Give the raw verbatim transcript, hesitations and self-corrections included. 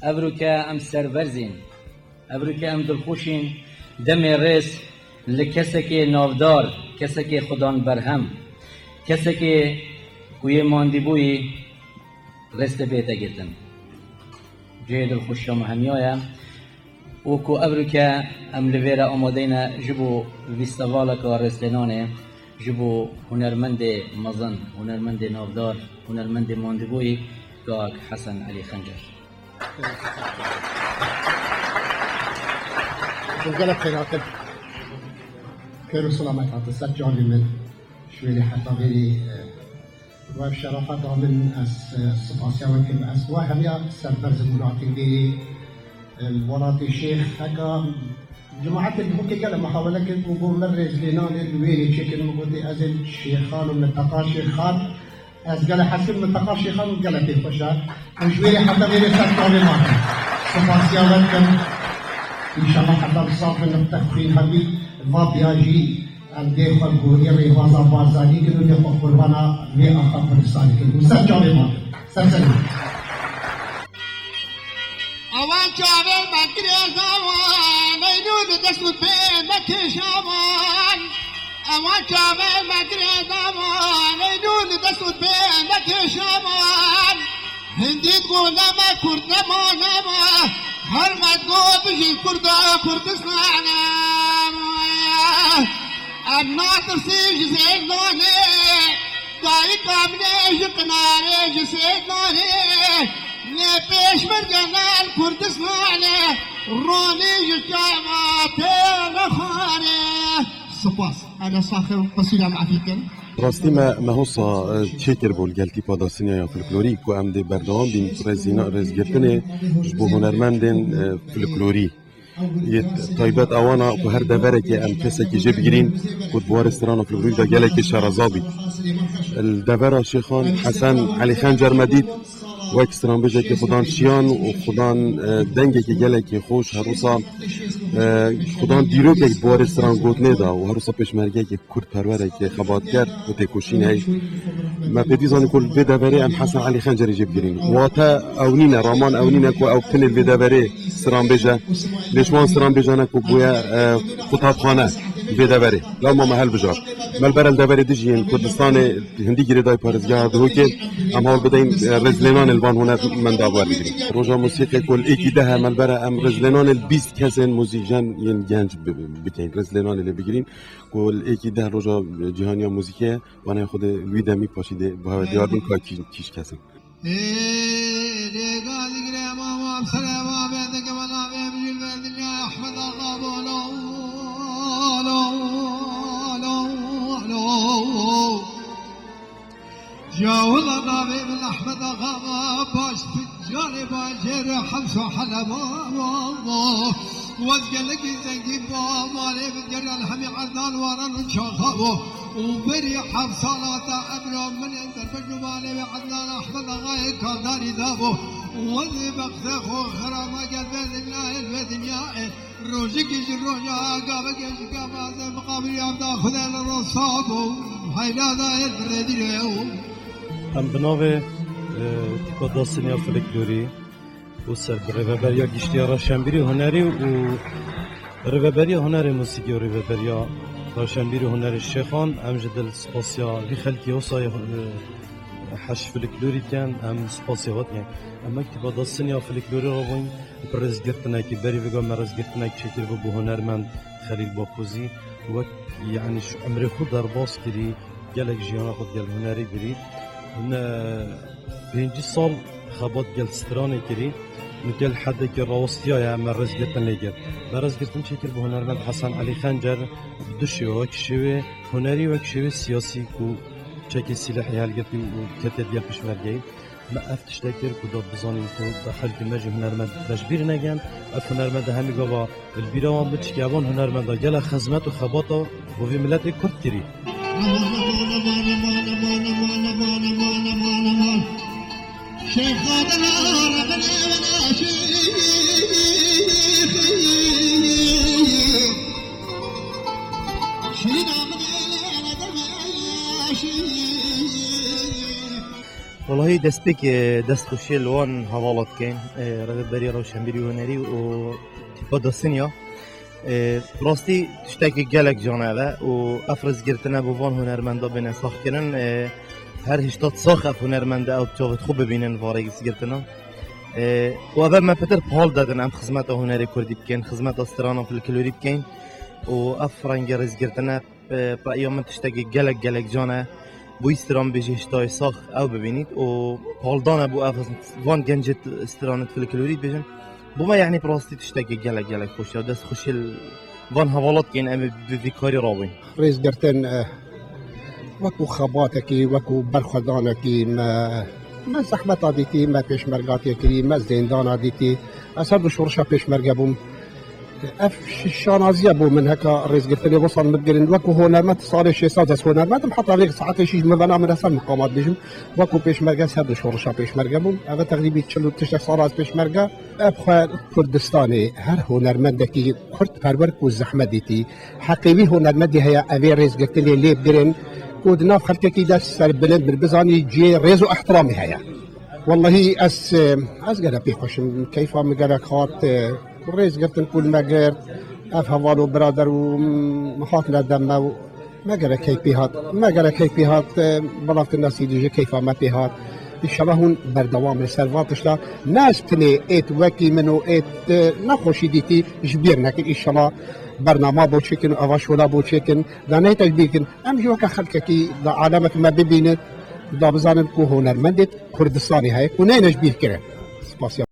Evroke em serberzîn. Evroke em dilxweşîn. Demê rêz li kesekê navdar, kesekê xudan berhem, kesekê ku yê mandîbûyî rêz tê bête girtin. Cihê dilxweşiya me hemiya ye. Û ku evroke em li vê re amade ne ji bo festîvaleke rêzlênanê, ji bo hunermendê mezin, hunermendê navdar, hunermendê mandîbûyî, kak Hesen Elî Xencer. Gelek xêr hatin. Xêr û selamet hatin ser çavê min. Ji wêrê heta vêrê, e, we şerefeta min ez, e, spasiya we dikim. Ez we hemiya serberz im û hatî vêrê, e, welatê Şêx. Heka cemaetê Duhokê gelek mihawele kir ku bo min rêzlênanê li wêrê çêkin. Min gotê ez ê Şêxan û minteqa Şêxan. Ez gelek hez dikim, minteqa Şêxan gelek pê xweş e. Û ji wêrê heta vêrê ser çavê me. Spasiya we dikim. Înşallah heta bi sax bin, bi texwîn hebî, va biya jî em dê xwe gorî rêbaza Barzanî kin û dê xwe qurbana vê axa Kurdistanê kin. Û ser çavê me. Ser serê. Ewan çavê me girêdawan, ey nû li dest û pê me kêşawan. Ewan çavê me girêdawan, ey nû li dest û pê me kêşawan. Hindî digo ne me Kurd, ne ma, ne me. Her me digo bijî Kurda Kurdistanê. Em natirsî ji zêndanê. Dayika min ê ji Qinarê, ji Sêdanê, ne pêşmerge ne li Kurdistanê, ronî ji çava tê nexwarê. Spas. Ana saxir qesîda mafî kin. Rastî me, me hosa, e, çêkir bû li gel tîpa dasiniya ya folklorî ku em dê berdewam bîn rêzîna-, rêzgirtinê ji bo hunermendên, e, folklorî. Yê taybet ewana ku her deverekê em kesekî jê bigirîn ku di warê strana folklorî de gelekî şereza bî. Li devera Şêxan Hesen Elî Xencer me dît wek stranbêjekî xudan şiyan û xudan, e, dengekî gelekî xweş, her wisa, e, xudan dîrokek di warê stran gotinê de û her wisa pêşmergeyekî kurdperwerekî xebatker û têkoşîn heye. Me pêdî zanî ku li vê deverê em Hesen Elî Xencerî jê bigirîn. Wate ew nîne, raman ew nîne ku ew tinê li vê deverê stranbêj e. Lê ji wan stranbêjane ku bûye, e, qutabxane li vê deverê. Lewma me helbijar. Me li ber li deverê dijî yên Kurdistanê hindî girêdayî parêzgeha Duhokê. Em hewl bideyîn, e, rêzlênanê li van hunermenda werbigirin. Roja muzîkê ku li êkî deh e, me li ber e em rêzlênanê li bîst kesên muzîkjen yên genc bi-, bikeyin, rêzlênanê lê bigirîn. Ku li êkî deh roja cîhaniya muzîkê ye, wanê Xwedê li wî demî paşî dê bi hewe diyar bin ka kî-, kîş kes in. Cawila navê min Ehmed Axa ma, baş tucarê bajêr Hemsa Heleba ma. Wez gelekî zengîn ba, malê min geriya li hemî Erdan, Waran û Çaxa bo. Û berî heft sala te emra min ên derpêş û malê wê Ednan Ehmed Axayê Kaldarî da bo. Wez ê bextê xwe xirama gel vê dinyayê, vê dinyayê. Rojekê ji roja, gavekê ji gava, ez ê miqabirî em da Xwedê li rosa bo. Heyla da ê bi redîrê û. Em bi navê, e, tîpa Dasiniya Folklorî û ser bi rêveberiya giştî ya Reşenbîrî Hunerî û Rêveberiya Hunerê Muzîkî û Rêveberiya Reşenbîrî Hunerê Şêxan, em ji dil spasiya vî xelkî wisa yê, e, heş folklorî ken, em spasiya we dikin. Em wek tîpa Dasiniya Folklorî re bûyn. Bi rêzgirtinekî, berî vêga me rêzgirtinek çêkiribû bo hunermend Xelîl Bakûzî, wek, yanî, ji emrê xwe derbas kirî, gelek jiyana xwe digel hunerî birî. Hûn, e, pêncî sal xebat gel stranê kirî, û gel hedekî rawestiyaye me rêzgirtin lê girt. Me rêzgirtin çêkir bi hunermend Hesen Elî Xencer, bi du şêwe, wek şêwê hunerî, wek şêwê siyasî ku çekê sîlehê helgirtî û ketiye diya pêşmergeyê. Me ev tiştek kir ku da bizanîn ku da xelkê me jî hunermend beşbîr negen. Ev hunermend hemî gava li bîra wan bin, çike evan hunermenda gelek xizmet û xebata bo vî miletê kurd kirî. Welahî destpêkê destxweşiyê li wan hevala dikeyn, e, Rêveberiya Rewşenbîrî û Hunerî û Tîpa Dasinya. E, bi rastî tiştekî gelek can e ev e û ev rêzgirtine bo van hunermenda bêne saxkirin. E, her hişta sax ev hunermende ew çavêt xwe bibînin va rêzgirtina. E, û ev e me pitir pal dedin em xizmeta hunerê kurdî bikeyn, xizmeta strana filklorî bikeyn û ev rengê rêzgirtine Pe-, peya min tiştekî gelek, gelek can e. Bo wî stran bêjî hiştayê sax ew bibînît û paldane bo ev van gencê t-, stranê filklorî dibêjin. Bo me, yanî, bi rastî tiştekî gelek, gelek xweş e. Dest xweşî li van hevala dikeyn, em ê bi vî karî rabûyn. Rêzgirtin, eh, wekû xebatekî, wekû berxwedanekî me, me zehmeta dîtî, me pêşmergatiyê kirî, me zêndana dîtî. Ez her du şorişa pêşmerge bûm. Ev şi-, şanaziye bû min heka rêzgirtinê wisa min girin. Wekû hunermend salê şêst sal ez hunermend im, heta vê saetê jî ji min ve namin ez ser miqamat bêjim. Wekû pêşmerge ser du şorişa pêşmerge bûm. Ev teqrîbî çil û tiştek sal ez pêşmerge. Ev xwe Kurdistanê her hunermendekî kurd perwer ku zehmet dîtî. Heqê wî hunermendî heye, ev ê rêzgirtinê lê bigirin. Ku di nav xelkekî de serbilind bin, bizanî cihê rêz û ihtiramê heye. Wellahî ez, ez gelek pê xweş im. Keyfa min gelek hat, rêzgirtin ku li me girt. Ev heval û birader û hatine dem me û me gelek keyf pê hat. Me gelek keyf pê hat, belavkirina C D G keyfa me pê hat. Înşallah hûn berdewam in ser van tişta. Ne ez tenê êt wekî min û êt nexweşî dîtî ji bîr nekin. Înşallah bernama bo çêkin û eva şola bo çêkin. Da neyte ji bîr kin. Em jî weke xelkekî da alemekî me bibînin. Da bizanin ku hunermendê Kurdistanê heye ku neyne ji bîr kirin. Spasiya.